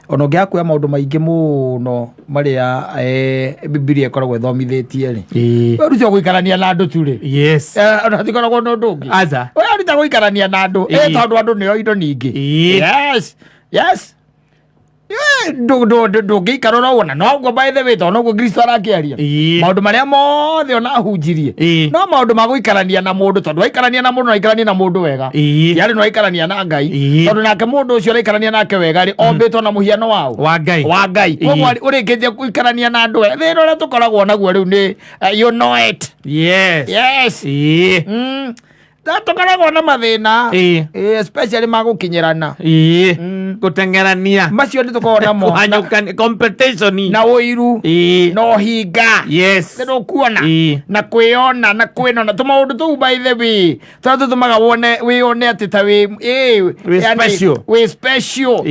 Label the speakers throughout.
Speaker 1: Ona ũngĩaga kuoya maũndũ maingĩ mũno marĩa Bibilia ĩkoragwo ĩthomithĩtie rĩ, wĩrute gũikarania na andũ tu rĩ. Ona tikoragwo na ũndũ ũngĩ.
Speaker 2: Aca.
Speaker 1: Wĩruta gũikarania na andũ, tondũ andũ nĩo indo nyingĩ. Yes. Ndũngĩikara ũrowona noguo, by the way, tondũ noguo Kristo arakĩaria. Maũndũ marĩa mothe ona ahunjirie, no maũndũ ma gũikarania na mũndũ, tondũ waikarania na mũndũ, no aikaranie na mũndũ wega. Yarĩ no aikarania na Ngai, tondũ nake mũndũ ũcio ũraikarania nake wega rĩ, ombĩtwo na mũhiano wao.
Speaker 2: Wa Ngai.
Speaker 1: Wa Ngai. Koguo ũrĩkĩtie gũikarania na andũ wega, thĩna ũrĩa tũkoragwo naguo rĩu nĩ you know it. Yes. Tũkoragwo na mathĩna, especially ma gũkinyĩrana.
Speaker 2: Gũteng'erania.
Speaker 1: Macio nĩ tũkoragwo namo.
Speaker 2: Kũhanyũkania, competition.
Speaker 1: Na ũiru. Na ũhinga. Nĩ ndũkuona. Na kwĩyona na kwĩnona tũmaũndũ tũu, by the way, tũrĩa tũtũmaga wone wĩyone atĩ ta wĩ
Speaker 2: Wĩ
Speaker 1: yani,
Speaker 2: special.
Speaker 1: wĩ special.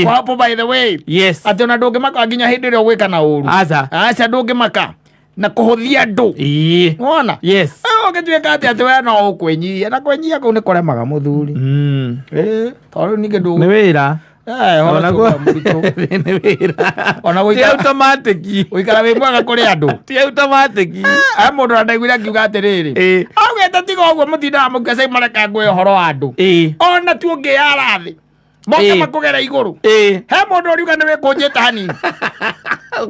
Speaker 1: Uko hapo, by the way, atĩ ona ndũngĩmaka nginya hĩndĩ ĩrĩa ũgwĩka na ũru.
Speaker 2: Aca.
Speaker 1: Aca, ndũngĩmaka na kũhũthia andũ. Wona?
Speaker 2: Yes.
Speaker 1: Ũngĩtuĩka atĩ we no ũkwĩnyihia, na kwĩnyihia kũu nĩ kũremaga mũthuri. Tondũ rĩu ningĩ ndũ
Speaker 2: Nĩ wĩra.
Speaker 1: Ũhoro
Speaker 2: Ona
Speaker 1: ũcio ũkoragwo mũritũ.
Speaker 2: Nĩ wĩra.
Speaker 1: Ona
Speaker 2: Ti automatic.
Speaker 1: gũikara wĩ mwega kũrĩ andũ.
Speaker 2: Ti automatic.
Speaker 1: He mũndũ ũrandaiguire akiuga atĩrĩrĩ, augĩte tiga ũguo mũtindaga mũkĩca mareka ngũĩ ũhoro wa andũ, ona tu ũngĩyara thĩ moke makũgera igũrũ. He mũndũ ũriuga nĩ wĩkũnjĩte hanini.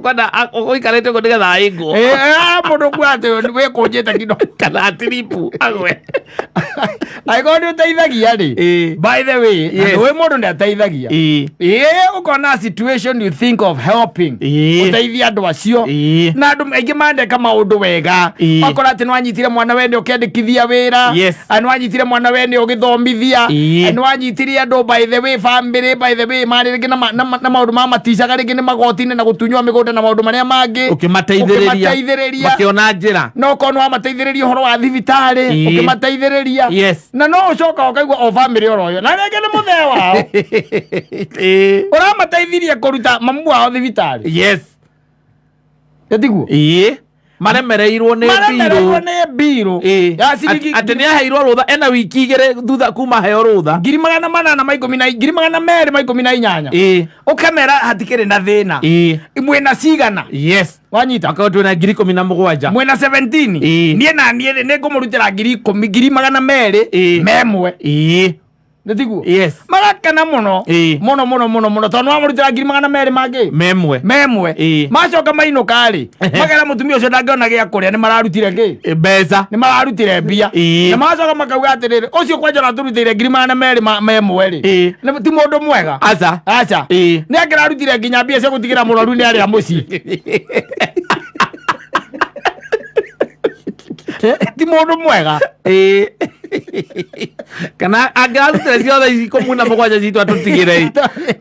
Speaker 2: Kwenda ũikarĩte ũguo nĩgetha aĩngwo.
Speaker 1: Mũndũ kuga atĩ wĩkũnjĩte kido
Speaker 2: kana atiripu agwe.
Speaker 1: Angĩkorwo nĩ ũteithagia rĩ, by the way, wĩ mũndũ nĩ ateithagia, ũkona situation you think of helping, ũteithie andũ acio. Na andũ aingĩ mandeka maũndũ wega, wakora atĩ nĩwanyitire mwana wene ũkĩandĩkithia wĩra, nĩwanyitire mwana wene ũgĩthomithia, nĩwanyitire andũ, by the way, family, by the way, marĩ rĩngĩ na maũndũ ma maticaga, rĩngĩ nĩ magoti-inĩ na gũtunywo mĩgũnda na maũndũ marĩa mangĩ.
Speaker 2: Ũkĩmateithĩrĩria.
Speaker 1: Ũkĩmateithĩrĩria.
Speaker 2: Makĩona njĩra.
Speaker 1: No korwo nĩwamateithĩrĩria ũhoro wa thibitarĩ, ũkĩmateithĩrĩria. Na no ũcoka ũkaigua o family oro ĩyo na rĩngĩ nĩ mũthee wao ũramateithirie kũruta mamu wao thibitarĩ. Ĩtiguo?
Speaker 2: Maremereirwo nĩ
Speaker 1: Maremereirwo
Speaker 2: mbirũ.
Speaker 1: nĩ mbirũ ya ciringi
Speaker 2: Atĩ nĩ aheirwo rũtha, ena wiki 2 thutha kuma heo rũtha.
Speaker 1: 818 na 218. Ũkamera hatikĩrĩ na thĩna. Mwĩna cigana? Wanyita?
Speaker 2: Akorwo twĩna 17,000.
Speaker 1: Mwĩna 17. Niĩ na niĩ rĩ, nĩ ngũmũrutĩra 10,000, 200,000 memwe. Nĩ tiguo?
Speaker 2: Yes.
Speaker 1: Magakena mũno. Mũno mũno mũno mũno, tondũ nĩwamũrutĩra 200,000 mangĩ
Speaker 2: Memwe.
Speaker 1: Memwe. Macoka mainũka rĩ, magera mũtumia ũcio ndangĩona gĩa kũrĩa, nĩ mararutire kĩ?
Speaker 2: Mbeca.
Speaker 1: Nĩ mararutire mbia. Na magacoka makauga atĩrĩrĩ, ũcio kwanja ũratũrutĩire 200,000 memwe rĩ, ti mũndũ mwega.
Speaker 2: Aca.
Speaker 1: Aca. Nĩ angĩrarutire nginya mbia cia gũtigĩra mũrwaru nĩ arĩa mũciĩ. Ti mũndũ mwega.
Speaker 2: Kana angĩrarutire ciothe ici 17 citũ atũtigĩre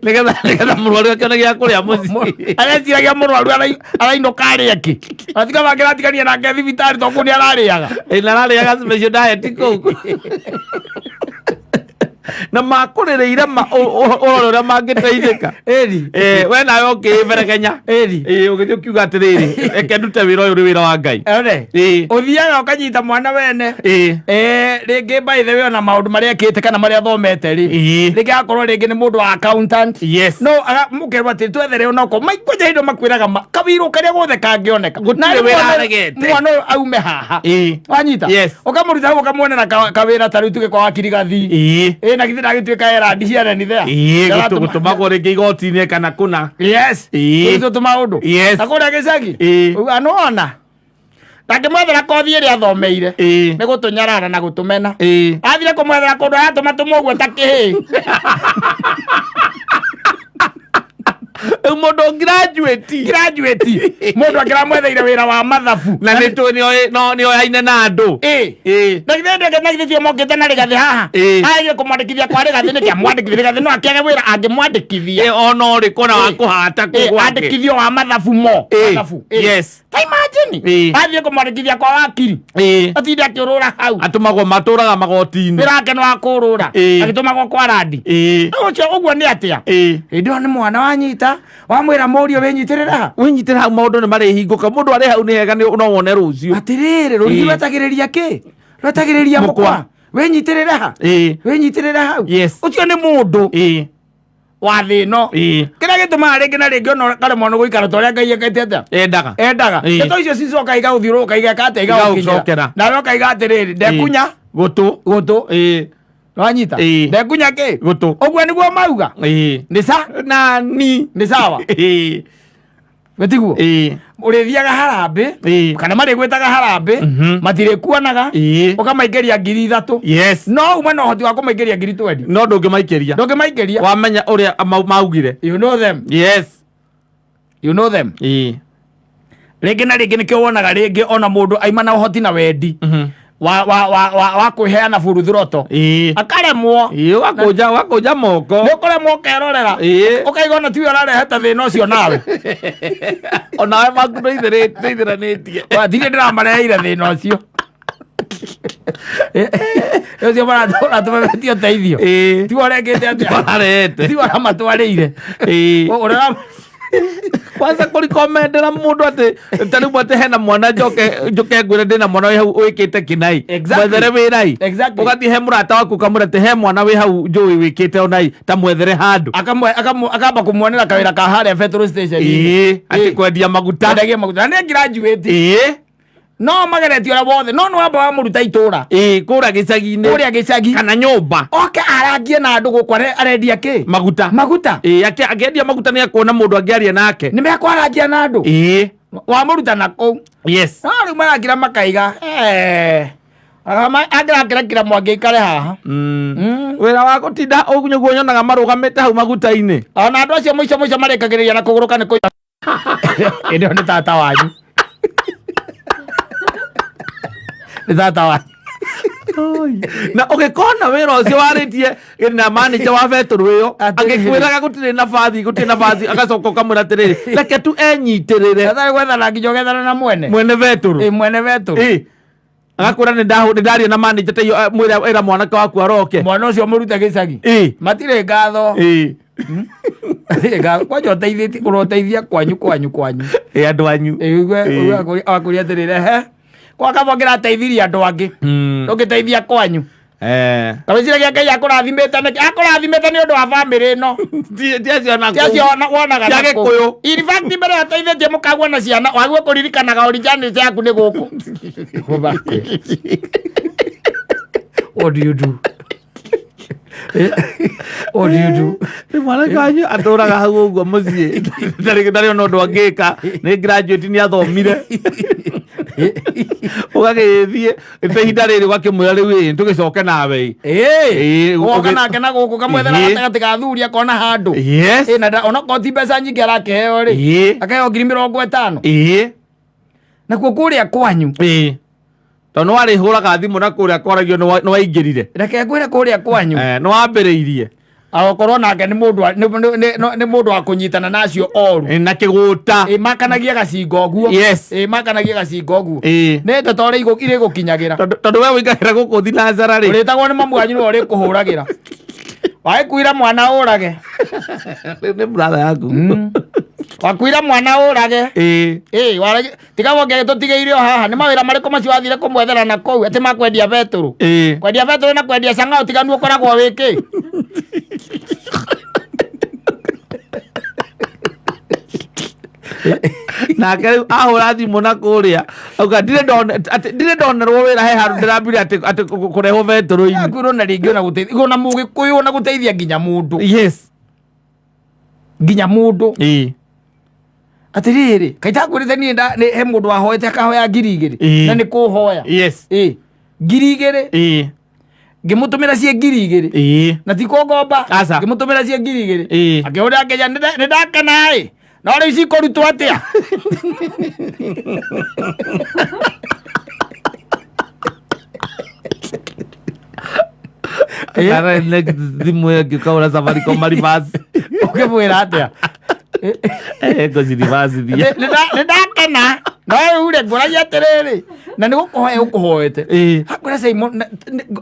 Speaker 2: nĩgetha mũrwaru akĩone gĩa kũrĩa mũciĩ.
Speaker 1: Areciragia mũrwaru arainũka arĩe kĩ, atiga mangĩratigania nake thibitarĩ tondũ kũu nĩ ararĩaga.
Speaker 2: Na ararĩaga special diet kũu na makũrĩrĩire ũrore ũrĩa mangĩteithĩka.
Speaker 1: Ĩri.
Speaker 2: We nawe ũkĩĩberegenya.
Speaker 1: Ĩri.
Speaker 2: Ũgĩthiĩ ũkiuga atĩrĩrĩ, reke ndute wĩra ũyũ, ũrĩ wĩra wa Ngai.
Speaker 1: One. Ũthiaga ũkanyita mwana wene. Rĩngĩ, by the way, ona maũndũ marĩa ekĩte kana marĩa athomete rĩ, rĩngĩ agakorwo rĩngĩ nĩ mũndũ wa accountant. No mũkerwo atĩ twethere onokorwo maikwanja indo makwĩraga kawĩra karĩa gothe kangĩoneka.
Speaker 2: Gũtirĩ
Speaker 1: Na rĩu
Speaker 2: wĩra
Speaker 1: mwana
Speaker 2: aregete.
Speaker 1: Mwana ũyũ aume haha. Wanyita?
Speaker 2: Yes.
Speaker 1: Ũkamũruta hau ũkamuonera kawĩra ta rĩu tuge kwa wakiri gathi. Na githĩ ndagĩtuĩka erandi ciana ni there.
Speaker 2: Gũtũmagwo rĩngĩ igoti-inĩ kana kũna.
Speaker 1: Tũrutwo tũmaũndũ. Na kũrĩa gĩcagi. Uga nĩwona ndangĩmwethera kothi ĩrĩa athomeire, nĩ gũtũnyarara na gũtũmena. Athire kũmwethera kũndũ aratũma tũmũguo ta kĩhĩ.
Speaker 2: Rĩu mũndũ graduate.
Speaker 1: Graduate, mũndũ angĩramwetheire wĩra wa mathabu.
Speaker 2: Na nĩ tũ nĩ oyaine na andũ.
Speaker 1: Na githĩ ndeke, na githĩ tio mokĩte na rĩgathĩ haha? Agire kũmwandĩkithia kwa rĩgathĩ nĩkĩ? Amwandĩkithia rĩgathĩ no akĩage wĩra angĩmwandĩkithia.
Speaker 2: Ona ũrĩkũ na wa kũhata kũu gwake.
Speaker 1: Andĩkithio wa mathabu mo. Mathabu. Ta imagine, athiĩ kũmwandĩkithia kwa wakiri, atinde akĩũrũra hau.
Speaker 2: Atũmagwo matũraga magoti-inĩ.
Speaker 1: Wĩra wake nĩ wa kũũrũra. Agĩtũmagwo kwa randi. Ũcio ũguo nĩ atĩa? Hĩndĩ ĩyo nĩ mwana wanyita wamwĩra mũriũ wĩnyitĩrĩre ha.
Speaker 2: Wĩnyitĩre hau, maũndũ nĩ marĩhingũka. Mũndũ arĩ hau nĩ hega, no wone rũciũ.
Speaker 1: Atĩrĩrĩ, rũrigi rwetagĩrĩria kĩ? Rwetagĩrĩria
Speaker 2: Mũkwa.
Speaker 1: Mũkwa. Wĩnyitĩrĩre ha. Wĩnyitĩrĩre hau. Ũcio nĩ mũndũ. Wa thĩ ĩno. Kĩrĩa gĩtũmaga rĩngĩ na rĩngĩ ona ũkaremwo nĩ gũikara ta ũrĩa Ngai ekĩte atĩa?
Speaker 2: Endaga.
Speaker 1: Endaga. Ndeto icio cicoka igagũthiũrũrũka igeka atĩa? Igagũkinyĩra.
Speaker 2: Igagũcokera.
Speaker 1: Nawe ũkaiga atĩrĩrĩ, ndekunya
Speaker 2: Gũtũ.
Speaker 1: Gũtũ. Wanyita? Ndekunya kĩ?
Speaker 2: Gũtũ.
Speaker 1: Ũguo nĩguo mauga. Nĩ sa
Speaker 2: Nani.
Speaker 1: Nĩ sawa. Gĩtiguo? Ũrĩthiaga harambĩ kana marĩgwĩtaga harambĩ, matirĩkuonaga, ũkamaingĩria 3,000. No uma na ũhoti wa kũmaingĩria 20,000.
Speaker 2: No ndũngĩmaikĩria.
Speaker 1: Ndũngĩmaingĩria.
Speaker 2: Wamenya ũrĩa maugire.
Speaker 1: You know them. You know them. Rĩngĩ na rĩngĩ nĩkĩo wonaga rĩngĩ ona mũndũ aima na ũhoti na wendi wa kwĩheana buruthuroto, akaremwo.
Speaker 2: Ũgakũnja moko.
Speaker 1: Nĩ ũkũremwo, ũkerorera, ũkaiga ona tiwe ũrarehete thĩna ũcio nawe.
Speaker 2: Onawe maku nĩithĩranĩtie.
Speaker 1: Ndirĩ ndĩramareheire thĩna ũcio, ũcio maratũmemetie ũteithio. Tiwe ũrekĩte atĩa?
Speaker 2: Ũrarehete.
Speaker 1: Tiwe ũramatwarĩire. Ũrĩa
Speaker 2: Kwanza kũrikomendera mũndũ atĩ ta rĩu atĩ hena mwana, njoke njoke ngwĩre ndĩna mwana wĩ hau wĩkĩte kinai, mwethere wĩrai. Ũgathiĩ he mũrata waku ũkamwĩra atĩ he mwana wĩ hau njũĩ wĩkĩte onai, ta mwethere handũ.
Speaker 1: Akamba kũmuonera kawĩra ka harĩa petrol station.
Speaker 2: Atĩ kwendia maguta.
Speaker 1: Kwendagia maguta na nĩ graduate. No mageretie ũrĩa wothe, no nĩ wamba wamũruta itũra.
Speaker 2: Kũrĩa gĩcagi-inĩ.
Speaker 1: Kũrĩa gĩcagi.
Speaker 2: Kana nyũmba.
Speaker 1: Oke arangie na andũ gũkũ, arendia kĩ?
Speaker 2: Maguta.
Speaker 1: Maguta.
Speaker 2: Akĩendia maguta nĩ akuona mũndũ angĩaria nake.
Speaker 1: Nĩ mekwarangia na andũ. Wamũruta na kũu. No rĩu marakira makaiga, "Eh, angĩrakĩrakira mwangi aikare haha."
Speaker 2: Wĩra wa gũtinda ũguo nĩguo nyonaga marũgamĩte hau maguta-inĩ.
Speaker 1: Ona andũ acio mũico mũico marĩkagĩrĩria na kũgũrũka nĩ kũiga. Ĩndĩ ĩyo nĩ tata wanyu, nĩ tata wanyu.
Speaker 2: Na ũgĩkona wĩra ũcio warĩtie na manager wa betũrũ ĩyo.
Speaker 1: Atĩrĩrĩ.
Speaker 2: Agĩkwĩraga gũtirĩ nabathi, gũtirĩ nabathi, agacoka ũkamwĩra atĩrĩrĩ, reke tu enyitĩrĩre.
Speaker 1: Gatarĩ gwethana nginya ũgethana na mwene.
Speaker 2: Mwene betũrũ.
Speaker 1: Mwene betũrũ.
Speaker 2: Agakwĩra nĩ ndaria na manager ta iyo, mwĩra ĩra mwanake waku aroke.
Speaker 1: Mwana ũcio mũrute gĩcagi. Matirĩ ngatho. Matirĩ ngatho kwanja ũteithĩtie, ũroteithia kwanyu kwanyu kwanyu.
Speaker 2: Andũ anyu.
Speaker 1: Akũria atĩrĩrĩ, he kwa kaba kĩrateithirie andũ angĩ, ndũngĩteithia kwanyu. Kamĩciragia Ngai akũrathimĩte nĩkĩ? Akũrathimĩte nĩ ũndũ wa bamĩrĩ ĩno.
Speaker 2: Ti acio na
Speaker 1: Ti acio wonaga
Speaker 2: Cia
Speaker 1: na kũu.
Speaker 2: Gĩkũyũ.
Speaker 1: In fact, mbere ateithĩtie mũkagwo na ciana, wagwo kũririkanaga originality yaku nĩ gũkũ. What do you do? What do you do?
Speaker 2: Nĩ mwanake wanyu atũraga hau ũguo mũciĩ, ndarĩ ona ũndũ angĩka, nĩ graduate, nĩ athomire. Ũgagĩthiĩ ta ihinda rĩrĩ ũgakĩmwĩra rĩu ĩ tũgĩcoke nawe ĩ.
Speaker 1: Woka nake na gũkũ kamwethera gatagatĩ ga athuri akona handũ. Na onokorwo ti mbeca nyingĩ arakĩheo rĩ, akaheo 50,000. Nakuo kũrĩa kwanyu.
Speaker 2: Tondũ nĩ warĩhũraga thimũ na kũrĩa kwaragio nĩ waingĩrire.
Speaker 1: Reke ngwĩre, kũrĩa kwanyu,
Speaker 2: Nĩ wambĩrĩirie.
Speaker 1: Agokorwo nake nĩ mũndũ nĩ mũndũ wa kũnyitana na acio oru.
Speaker 2: Na kĩgũta.
Speaker 1: Makanagia gacinga ũguo. Makanagia gacinga ũguo. Nĩ ndeto ũrĩa irĩ gũkinyagĩra.
Speaker 2: Tondũ we ũikagĩra gũkũ thinacara rĩ.
Speaker 1: Ũrĩtagwo nĩ mamu wanyu nĩwe ũrĩkũhũragĩra wagĩkuira mwana ũrage.
Speaker 2: Nĩ brother yaku.
Speaker 1: Wakuira mwana ũrage. Warage tiga wonge tũtigĩire o haha. Nĩ mawĩra marĩkũ macio wathire kũmwethera na kũu atĩ makwendia betũrũ? Kwendia betũrũ na kwendia cang'a ũtiganu ũkoragwo wĩkĩ?
Speaker 2: Nake rĩu ahũra thimũ na kũrĩa auga ndirĩ ndone atĩ ndirĩ ndonerwo wĩra he handũ ndĩrambire atĩ kũrehwo betũrũ-inĩ.
Speaker 1: Kwĩrwo na rĩngĩ ona gũteithia ona mũgĩkũyũ ona gũteithia nginya mũndũ. Nginya mũndũ. Atĩrĩrĩ, kaitakwĩrĩte niĩ he mũndũ wahoete akahoya 2,000. Na nĩ kũhoya. 2,000. Ngĩmũtũmĩra ciĩ 2,000. Na ti kũngomba.
Speaker 2: Aca.
Speaker 1: Ngĩmũtũmĩra ciĩ 2,000. Akĩhũrĩra akĩnjĩra, "Nĩ ndakena ĩ, no rĩu cikũrutwo atĩa?"
Speaker 2: Kana next thimũ ĩyo ĩngĩ ũkahũra Safaricom reverse.
Speaker 1: Ũkĩmwĩra atĩa?
Speaker 2: Ngũci reverse thia.
Speaker 1: Nĩ ndakena, no rĩu rĩ, ngũragia atĩrĩrĩ, na nĩ gũkũhoya ũkũhoete. Akwĩra Simon,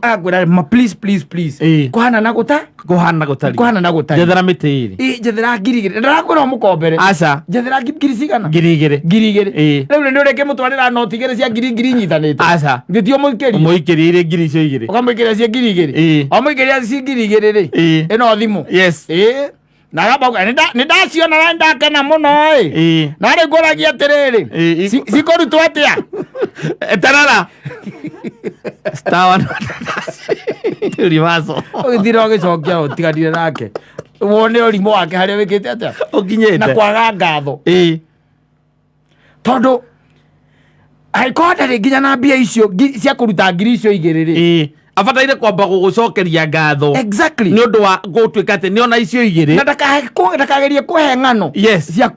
Speaker 1: akwĩra ma, please, please, please. Kũhana na gũta
Speaker 2: Kũhana gũtari.
Speaker 1: Kũhana na gũtari.
Speaker 2: Njethera mĩtĩ ĩrĩ.
Speaker 1: Njethera 2,000, ndĩrakwĩra ũmũkombere.
Speaker 2: Aca.
Speaker 1: Njethera ngiri cigana?
Speaker 2: 2,000.
Speaker 1: 2,000. Rĩu nĩ ũrĩkĩmũtwarĩra noti igĩrĩ cia ngiri ngiri inyitanĩte?
Speaker 2: Aca.
Speaker 1: Gĩtio mũikĩrie.
Speaker 2: Ũmũikĩrie irĩ ngiri icio igĩrĩ.
Speaker 1: Ũkamũikĩria cia 2,000. Wamũikĩria cia 2,000 rĩ, ĩno thimũ. Na aramba nĩ ndaciona na ndakena mũno ĩ. Na rĩu ngũragia atĩrĩrĩ, cikũrutwo atĩa?
Speaker 2: Eterera star one reversal.
Speaker 1: Ũgĩthira ũgĩcokia ũtiganire nake, wone ũrimũ wake harĩa wĩkĩte atĩa na
Speaker 2: ũkinyĩte
Speaker 1: kwaga ngatho. Tondũ angĩkorwo ndarĩ nginya na mbia icio cia kũruta 2,000 rĩ,
Speaker 2: Abataire kwamba gũgũcokeria ngatho nĩ ũndũ wa gũtuĩka atĩ nĩ ona icio igĩrĩ.
Speaker 1: Na ndakagerie kũhe ng'ano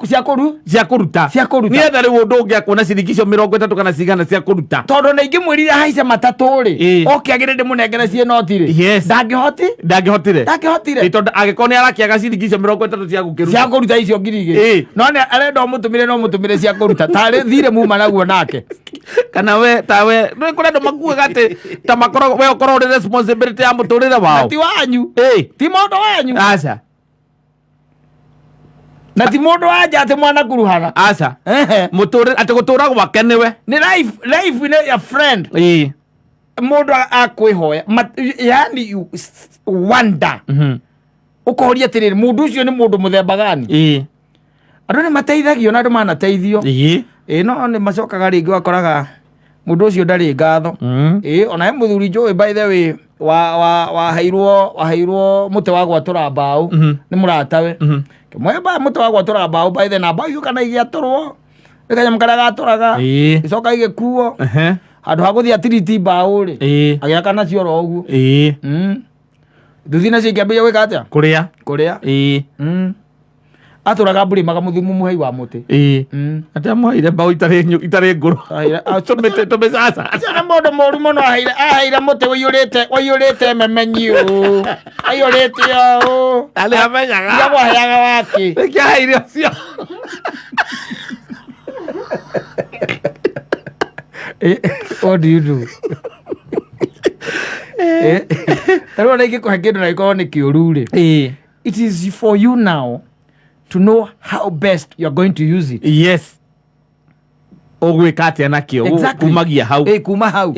Speaker 1: cia kũru
Speaker 2: cia kũruta.
Speaker 1: Cia kũruta.
Speaker 2: Nĩgetha rĩu ũndũ ũngĩ akuona ciringi icio 30 kana cigana cia kũruta.
Speaker 1: Tondũ na ingĩmwĩrire haice matatũ rĩ, oke agĩre ndĩmũnengere ciĩ noti rĩ, ndangĩhoti.
Speaker 2: Ndangĩhotire.
Speaker 1: Ndangĩhotire.
Speaker 2: Ĩ, tondũ angĩkorwo nĩ arakĩaga ciringi icio 30 cia gũkĩruta.
Speaker 1: Cia kũruta icio 2,000. No nĩ arenda ũmũtũmĩre, no ũmũtũmĩre cia kũruta tarĩ thirĩ muma naguo nake.
Speaker 2: Kana we tawe nĩ kũrĩ andũ makuaga atĩ ta makoragwo we ũkorwo ũrĩ responsibility ya mũtũrĩre wao.
Speaker 1: Na ti wanyu. Ti mũndũ wanyu.
Speaker 2: Aca.
Speaker 1: Na ti mũndũ wanja atĩ mwanakuruhana.
Speaker 2: Aca. Mũtũrĩre atĩ gũtũra gwake nĩwe.
Speaker 1: Nĩ life nĩ ya friend. Mũndũ akwĩhoya, yani you wonder. Ũkoria atĩrĩrĩ, mũndũ ũcio nĩ mũndũ mũthemba gani? Andũ nĩ mateithagio na andũ manateithio. Ĩ, no nĩ macokaga rĩngĩ wakoraga mũndũ ũcio ndarĩ ngatho. Ĩ, ona he mũthuri njũĩ, by the way, wa waheirwo mũtĩ wa gwatũra mbaũ nĩ mũratawe. Kĩmwe ba mũtĩ wa gwatũra mbaũ, by the na mbaũ igĩũka na igĩatũrwo nĩ kanyamũ karĩa gatũraga, icoka igĩkuo. Handũ ha gũthiĩ atiriti mbaũ rĩ, agĩaka nacio oro ũguo. Nduthi nacio ikĩambĩrĩria gwĩka atĩa?
Speaker 2: Kũrĩa.
Speaker 1: Kũrĩa. Atũraga mbũrĩmaga mũthumu mũhei wa mũtĩ.
Speaker 2: Atĩ amũheire mbaũ itarĩ itarĩ ngũrũ. Tũmĩtĩ tũmĩcaca.
Speaker 1: Ũcio nĩ mũndũ mũru mũno, aheire mũtĩ ũiyũrĩte memenyi ũũ, aiyũrĩte ũũ.
Speaker 2: Na nĩ amenyaga.
Speaker 1: Tiga mwaheaga wake.
Speaker 2: Nĩkĩo aheire ũcio.
Speaker 1: What do you do? Ta rĩu ona ingĩkũhe kĩndũ na gĩkorwo nĩ kĩũru rĩ, it is for you now to know how best you are going to use it.
Speaker 2: Yes, ũgwĩka atĩa nakĩo? Kumagia hau.
Speaker 1: Kuma hau.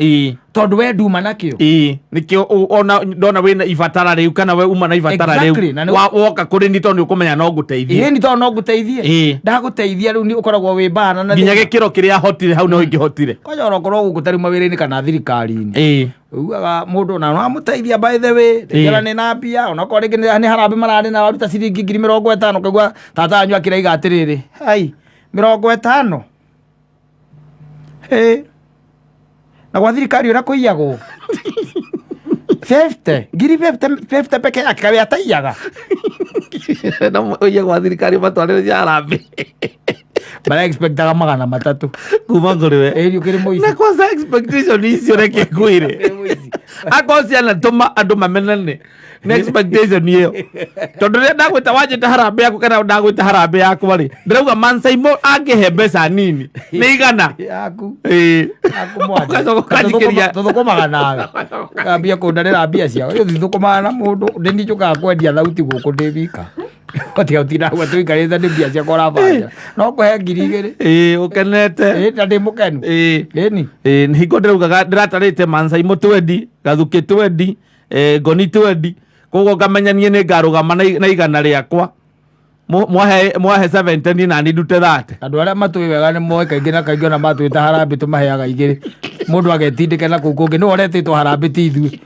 Speaker 1: Tondũ we nduma nakĩo.
Speaker 2: Ĩĩ, nĩkĩo ona ndona wĩna ibatara rĩu kana we uma na ibatara rĩu,
Speaker 1: Na
Speaker 2: woka kũrĩ ni tondũ nĩ ũkũmenya no ngũteithie.
Speaker 1: Ĩĩ, ni tondũ no ngũteithie. Ndagũteithia rĩu nĩ ũkoragwo wĩ mbana na
Speaker 2: nginya
Speaker 1: thĩna.
Speaker 2: Gĩkĩro kĩrĩa hotire hau no ingĩhotire.
Speaker 1: Kwanja ona ũkorwo gũkũ tarĩu mawĩra-inĩ kana thirikari-inĩ, ugaga mũndũ ona no amũteithia, by the way, rĩngĩ ona nĩ na mbia, onakorwo rĩngĩ nĩ harambĩ mararĩ na waruta ciringi 50,000, ũkaigua tata wanyu akĩraiga atĩrĩrĩ, hai, 50. Ĩ, na gwa thirikari ũrĩa kũiyagwo 50 ngiri 50 50 peke yake kawe ataiyaga.
Speaker 2: Na ũiye gwa thirikari matwarĩre cia harambĩ.
Speaker 1: Bara expectaga 300
Speaker 2: kuma kũrĩ we.
Speaker 1: Ĩri ũkĩrĩ mũici.
Speaker 2: Na kwanza expectation icio reke ngwĩre, akorwo cianatũma andũ mamenane nĩ expectation ĩyo, tondũ rĩrĩa ndagwĩta wanjĩta harambĩ yaku kana ndagwĩta harambĩ yakwa rĩ, ndĩrauga mansaimo angĩhe mbeca nini nĩ 100.
Speaker 1: Yaku.
Speaker 2: Yaku. Ũgacoka ũkanjikĩria.
Speaker 1: Tũthũkũmaga nawe kambia kũndarĩra mbia ciao. Ĩyo thithũkũmaga na mũndũ ndĩ njũkaga kwendia thauti gũkũ ndĩ wika, tiga ũtinda hau tũikarĩte nĩ mbia ciakwa ũrabanja no kũhe 2,000.
Speaker 2: Ĩĩ, ũkenete.
Speaker 1: Ĩĩ, na ndĩ mũkenu. Ĩni.
Speaker 2: Ĩĩ, nĩ hingo ndĩraugaga ndĩratarĩte mansaimo 20, gathukĩ 20, ngoni 20, koguo ngamenya niĩ nĩ ngarũgama na 100 rĩakwa. Mwahe 70, niĩ nani ndute 30.
Speaker 1: Andũ arĩa matũĩ wega nĩ moĩ kaingĩ na kaingĩ ona matwĩta harambĩ tũmaheaga 2, mũndũ agetindĩke na kũu kũngĩ nĩwe ũretĩtwo harambĩ ti ithuĩ.